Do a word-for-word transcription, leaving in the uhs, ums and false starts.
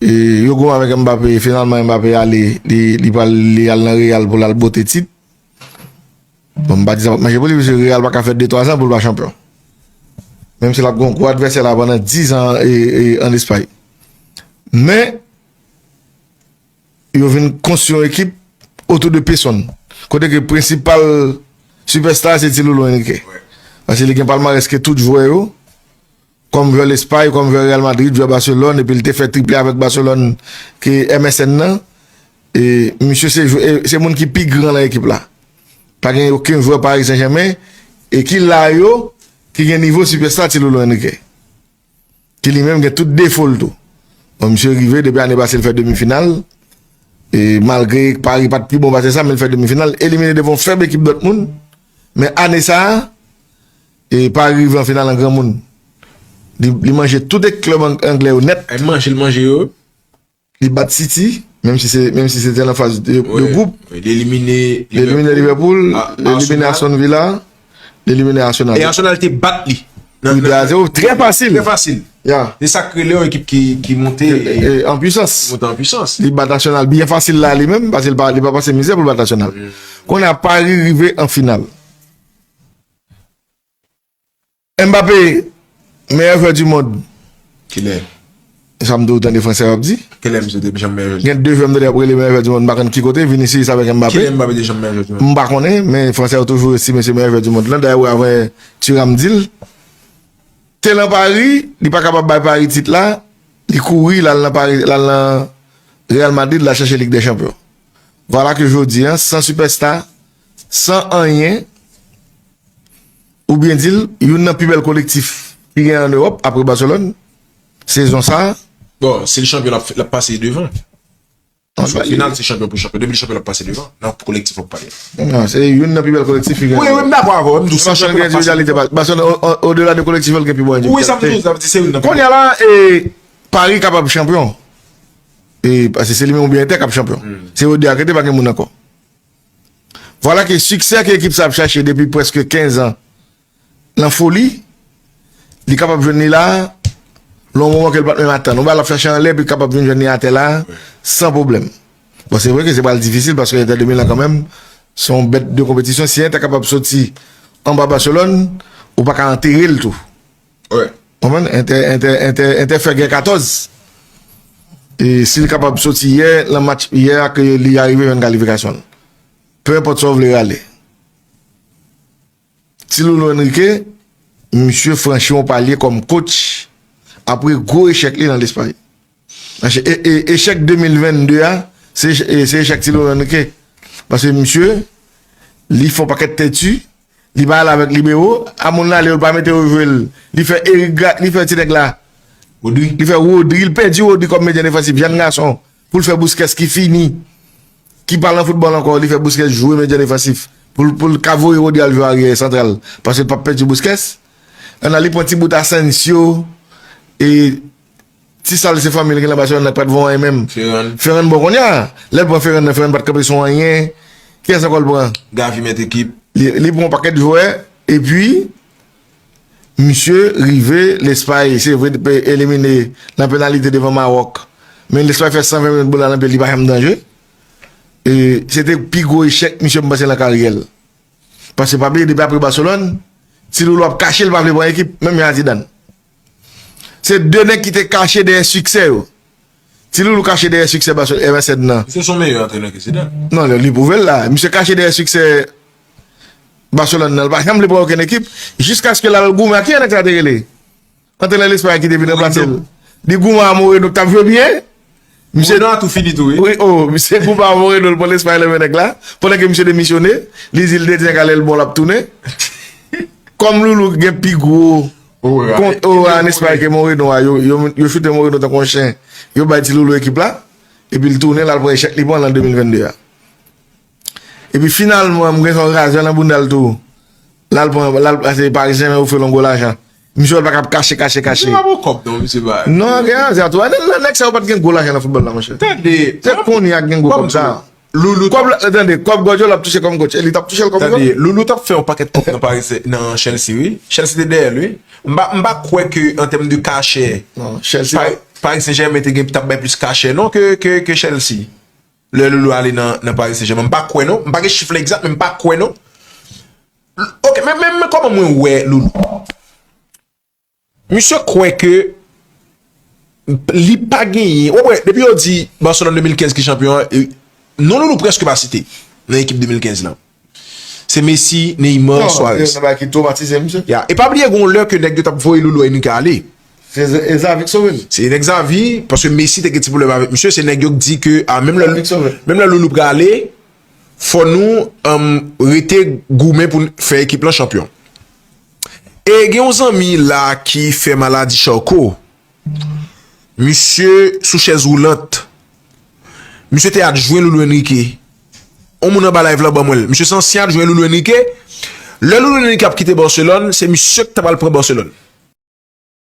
E, yo goumen avèk Mbappé, finalman Mbappé ale, li, li pral, li al nan Real pou l al bote tit. Bon, m pa di sa p ap mache pou li, paske Real pa ka fè de twa zan pou l pa chanpyon. Menm si l ap gen yon gwo advèsè la pandan diz an e, e, ann Espay. Men, yo vin konstwi yon ekip otou de Pesonn. Kote ke prensipal sipèsta se Ti Loulou Enrique. Paske li gen palmarès ke tout jwè yo, kòm jwè Lespay, kòm jwè Real Madrid, jwè Barcelone, epi li te fè triple avèk Barcelone ke M S N nan. E misye se jwè, se moun ki pi gran nan ekip la. Pa gen okenn jwè Paris Saint-Germain e ki la yo, ki gen nivo sipèsta Ti Loulou Enrique. Ki li menm gen tout defo l tou. Bon, misye rive, depi ane pase, l fè demi final. E malgre Paris pa t pi bon pase sa, men l fè demi final, elimine devan yon fèb ekip Dortmund. Men ane sa a, e Paris rive an final an granmoun. Li, li manje tout klèb ang-, anglè yo nèt. Ay manje l manje yo. Li bat City, menm si se, menm si se te nan faz de, de gwoup. Wi, li elimine Li elimine Liverpool, li elimine Aston Villa, li elimine Arsenal. E Arsenal te bat li. Nan, wi, nan, de a zewo, trè fasil. Trè fasil. Ya. Se sa k rele yon ekip ki, ki monte, e, e, an pwisans. Monte an pwisans. Li bat Arsenal byen fasil la li menm, paske li pa, li pa pase mizè pou l bat Arsenal. Kounye a Paris rive an final. Mbappé, meyè jwè du monde. Kilè? Sa m toujou tande fransè yo ap di. Kilè misye te janm meyè jwè du monde? Gen de jwè m tande ap rele meyè jwè du monde, m pa konn ki kote, Vinicius avèk Mbappé. Kilè Mbappé te janm meyè jwè du monde? M pa konnen, men fransè yo toujou estime se meyè jwè du monde lan. Dayè, w avè Thuram di l. Te nan Paris, li pa kapab bay Paris tit la, li kouri, l al nan Paris, l al nan Real Madrid, l al chèche Lig dè Chanpyon. Vwala ke jodi a, san sipèsta, san anyen, oubyen di l, youn nan pi bèl kolektif ki gen an Ewòp, apre Barcelone, sezon sa a. Bon, si l chanpyon, l ap, l ap pase devan. An, final, se chanpyon pou chanpyon. Depi l chanpyon, l ap pase devan. Nan kolektif, w ap pale. Non, se youn nan pi bèl kolektif ki gen an Ewòp. Wi, wi, m dakò avè w. M di w, si l chanpyon, l ap pase devan. Barcelone, o, o, odela de kolektif, l gen pi bon endividi. Wi, sa m di w, sa vle di se youn nan pi bèl. Kounye a la, e, Paris kapab chanpyon. E, paske se li menm oubyen Inter k ap chanpyon. Se yo de a k rete, pa gen moun ankò. Vwala ke siksè ke ekip sa ap chache depi prèske kenz an nan foli, li kapab jwenn li la, nan yon moman ke l pa t menm atann. Yon bagay l ap chache anlè, epi l kapab vin jwenn li atè la, san pwoblèm. Bon, se vre ke se pral difisil, paske Inter de Milan kanmenm, se yon bèt de konpetisyon. Si Inter kapab soti anba Barcelone, ou pa ka antere l tou. Wi. Konprann? Inter, Inter, Inter, Inter fè gè katòz. E si l kapab soti yè, nan match yè a, ke li arive jwenn kalifikasyon l. Peu importe sa w vle rale. Ti Loulou Enrique, misye franchi yon palye kòm coach apre gwo echèk li nan Lespay. Paske e, e, echèk de mil vennde a, se, e, se echèk Ti Loulou Enrique. Paske misye, li fè yon pakèt tèti, li pa ale avèk libero, a moun nan ale yo, li pa mete yo jwe l. Li fè Eric Ga-, li fè ti nèg la. Rodri. Li fè Rodri, li pèdi Rodri kòm medyen defansif, jèn gason, pou l fè Busquets ki fini, ki pa nan foutbòl ankò, li fè Busquets jwe medyen defansif. Pou l, pou l ka voye Rodri al jwe aryè santral, paske l p ap pèdi Busquets. Ann, li pran ti bout Asensio, e ti sal se fanmi l ki nan Barcelone nan k pa t vo anyen menm. Ferran. Ferran bon kounye a. Lè l pran Ferran nan, Ferran pa t kanpe sou anyen. Kiyès ankò l pran? Gavi mèt ekip. Li, li pran yon pakèt jwè, epi misye rive Lespay, se vre, te elimine nan penalite devan Mawòk. Men Lespay fè san ven minit boul la nan pye l, li pa janm danje. E se te pi gwo echèk misye m panse nan karyè l. Paske pa bliye, depi apre Barcelone, Ti Loulou ap kache, l pa vle pran ekip, menm jan a Zidane. Se de nèg ki te kache dèyè siksè yo. Ti Loulou kache dèyè siksè Barcelone, M S N nan. Misye se yon meyè antrenè ke Zidane. Non, li pwouve l la. Misye kache dèyè siksè Barcelone nan, li pa janm vle pran okenn ekip, jiskaske l al goumen ak ki nèg sa te rele? Antrenè Lespay ki te vin ranplase l. Li goumen a Moreno k t ap jwe byen. Misye Moreno a tou fini tou, wi. Wi, oh, misye goumen a Moreno, l pran Lespay nan men nèg la. Pandan ke misye demisyone, li di l de ti nèg la lè l bon l ap tounen. Kòm Loulou gen pi gwo kont ora an Espay ke Moreno a, yo, yo, yo choute Moreno tankou yon chen. Yo bay Ti Loulou ekip la. Epi l tounen, l al pran echèk li pran l an de mil vennde a. Epi finalman, m gen yon razè nan bounda l tou. L al pran, l al pase Paris Saint-Germain ofri l yon gwo lajan. Misye pa ka kache, kache, kache. Misye pa bon kòb non, misye pa. Non, gen razè tou. Nan, nan, nèg sa yo pa t gen gwo lajan nan foutbòl la, monchè. Tande. Se kounye a k gen gwo kòb sa. Loulou. Kòb la, tande, kòb Guardiola ap touche kòm coach, e li t ap touche l kòm jouè. Tande, Loulou t ap fè yon pakèt kòb nan Paris, nan Chelsea, wi. Chelsea te dèyè l, wi. M pa, m pa kwè ke an tèm de kachè. Non, Chelsea pa, Paris Saint-Germain te gen t ap bay plis kachè non ke, ke, ke Chelsea. Lè Loulou ale nan, nan Paris Saint-Germain. M pa kwè non. M pa gen chif la egzak, men m pa kwè non. Ok, men, men, men kòman mwen wè Loulou? Misye kwè ke li pa genyen. Ou wè, depi yo di Barcelone de mil kenz ki chanpyon an, e, non Loulou prèske pa site nan ekip de mil kenz lan. Se Messi, Neymar, Suarez. Nan bagay ki twomatize misye. Ya, e pa bliye gen yon lè ke nèg yo t ap voye Loulou Enrique ale. Se Xavi ki sove l. Se nèg Xavi, paske Messi te gen ti pwoblèm avèk misye, se nèg yo k di ke, a, menm lè, menm lè Loulou prale, fò nou um, rete goumen pou n fè ekip lan chanpyon. E gen yon zanmi la ki fè maladi Charcot. Misye sou chèz woulant. Misye te adjwen Loulou Enrique. On moun anba live la ban mwen l. Misye se ansyen adjwen Loulou Enrique. Lè Loulou Enrique ap kite Barcelone, se misye ki ta pral pran Barcelone.